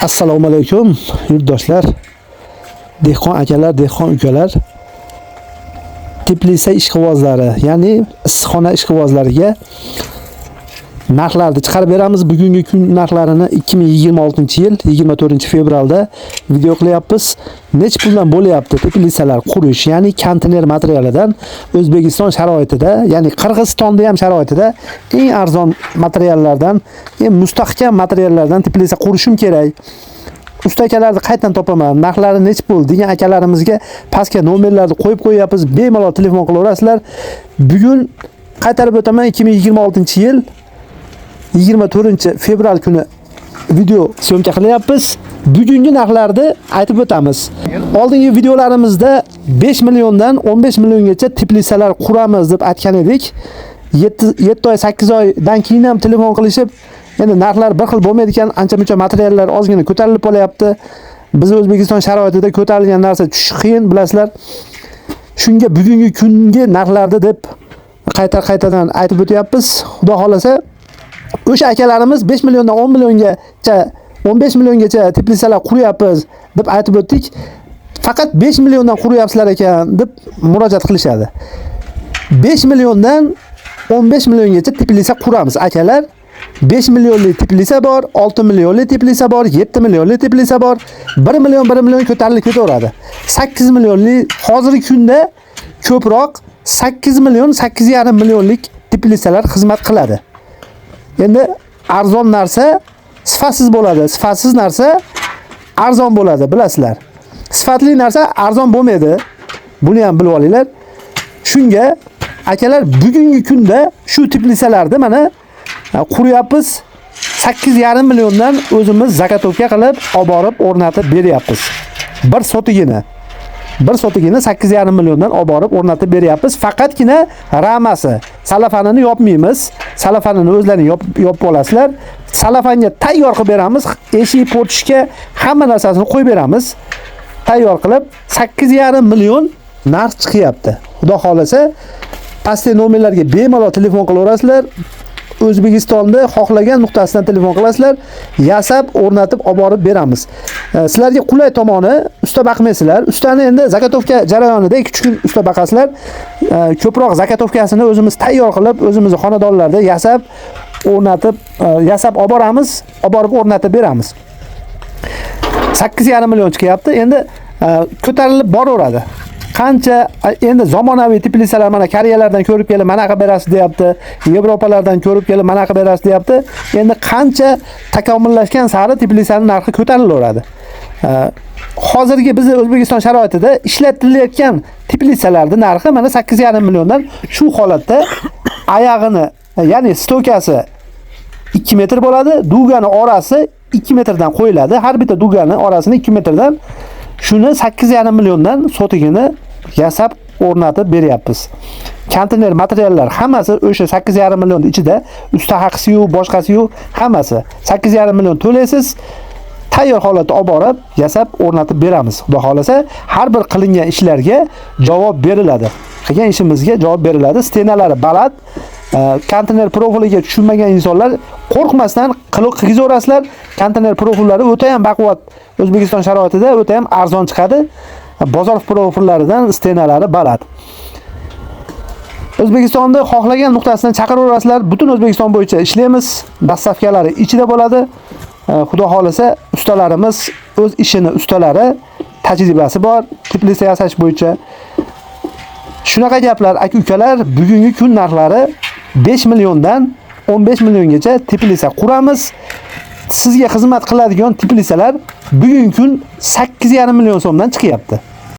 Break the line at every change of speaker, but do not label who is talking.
Assalomu alaykum yurtdoshlar, dehqon akalar, dehqon ukalar. Teplitsa ishqibozlari, ya'ni issiqxona ishqibozlariga narxlarni chiqarib beramiz. Bugungi kun narxlarini 2026-yil 24-fevralda video qilyapmiz. Nech puldan bo'lyapti teplitsalar qurish, ya'ni konteyner materialidan O'zbekiston sharoitida, ya'ni Qirg'izistonda ham sharoitida eng arzon materiallardan, eng mustahkam materiallardan teplitsa qurishim kerak. Usta akalarni qayerdan topaman, narxlari nech pul degan akalarimizga pastga nomerlarni qo'yib qo'yapmiz. Bemalol telefon qilaverasizlar. Bugun qaytarib o'taman, 2026-yil 24-fevral kuni video syomka qilyapmiz. Bugungi narxlarni aytib o'tamiz. Oldingi videolarimizda 5 milliondan 15 milliongacha teplitsalar quramiz deb aytgan edik. 7 oy, 8 oydan keyin ham telefon qilishib, endi narxlar bir xil bo'lmaydi ekan, ancha-muncha materiallar ozgina ko'tarilib qolyapti. Biz O'zbekiston sharoitida ko'tarilgan narsa tushishi qiyin, bilasizlar. Shunga bugungi kungi narxlarni deb qayta-qaytadan aytib o'tyapmiz. Xudo xolasa o'sha akalarimiz 5 milliondan 10 milliongacha, 15 milliongacha teplitsalar quryapmiz deb aytib o'tdik. Faqat 5 milliondan quryapsizlar ekan deb murojaat qilishadi. 5 milliondan 15 milliongacha teplitsa quramiz akalar. 5 millionlik teplitsa bor, 6 millionlik teplitsa bor, 7 millionlik teplitsa bor. 1 million, 1 million ko'tarilib ketaveradi. 8 millionlik hozirgi kunda ko'proq 8 million, 8,5 millionlik teplitsalar xizmat qiladi. Endi arzon narsa sifatsiz bo'ladi, sifatsiz narsa arzon bo'ladi, bilasizlar. Sifatli narsa arzon bo'lmaydi. Buni ham bilib olinglar. Shunga akalar bugungi kunda shu teplitsalarni mana quryapmiz. 8,5 milliondan o'zimiz zagotovka qilib olib borib o'rnatib beryapmiz. Bir sotigini. Bir sotigini 8,5 milliondan olib borib o'rnatib beryapmiz. Faqatgina ramasi, salafanini yopmaymiz. Salafanini o'zlaring yopib olasizlar. Salafanga tayyor qilib beramiz. Eshik, portishga hamma narsasini qo'yib beramiz. Tayyor qilib 8,5 million narx chiqyapti. Xudo xolasa pastdagi nomerlarga bemalol telefon qilaverasizlar. O'zbekistonda xohlagan nuqtasidan telefon qilasizlar, yasab, o'rnatib olib borib beramiz. Sizlarga qulay tomoni, usta baqmaysizlar. Ustani endi zagotovka jarayonida 2-3 kun usta baqasizlar. Ko'proq zagotovkasini o'zimiz tayyor qilib, o'zimizni xonadonlarda yasab, o'rnatib, yasab olib boramiz, olib borib o'rnatib beramiz. 8,5 million chiqyapti. Endi ko'tarilib boraveradi. Qancha endi zamonaviy teplitsalar mana Koreyalardan ko'rib kelib mana qilib berasiz deyapti. Yevropalardan ko'rib kelib mana qilib berasiz deyapti. Endi qancha takomillashgan sari teplitsaning narxi ko'tarilaveradi. Hozirgi bizni O'zbekiston sharoitida ishlatilayotgan teplitsalarning narxi mana 8,5 milliondan shu holatda oyog'ini, ya'ni stokasi 2 metr bo'ladi, dugani orasi 2 metrdan qo'yiladi. Har bitta dugani orasini 2 metrdan, shuni 8,5 milliondan sotigini yasab o'rnatib beryapmiz. Konteyner materiallar hammasi o'sha 8,5 million ichida, usta haqisi-yu, boshqasi-yu hammasi. 8,5 million to'laysiz, tayyor holatda olib borib yasab o'rnatib beramiz. Xudo xolasa har bir qilingan ishlarga javob beriladi. Qilgan ishimizga javob beriladi. Stenalari baland, konteyner profiliga tushunmagan insonlar qo'rqmasdan qilib qilgizaverasizlar. Konteyner profillari o'ta ham baquvvat, O'zbekiston sharoitida o'ta ham arzon chiqadi. Bozor profillaridan stenalari baland. O'zbekistonda xohlagan nuqtasidan chaqiraverasizlar. Butun O'zbekiston bo'yicha ishlaymiz. Dastavkalari ichida bo'ladi. Xudo xolasa ustalarimiz o'z ishini ustalari, tajribasi bor teplitsa yasash bo'yicha. Shunaqa gaplar aka ukalar, bugungi kun narxlari 5 milliondan 15 milliongacha teplitsa quramiz. Sizga xizmat qiladigan teplitsalar bugungi kun 8,5 million so'mdan chiqyapti.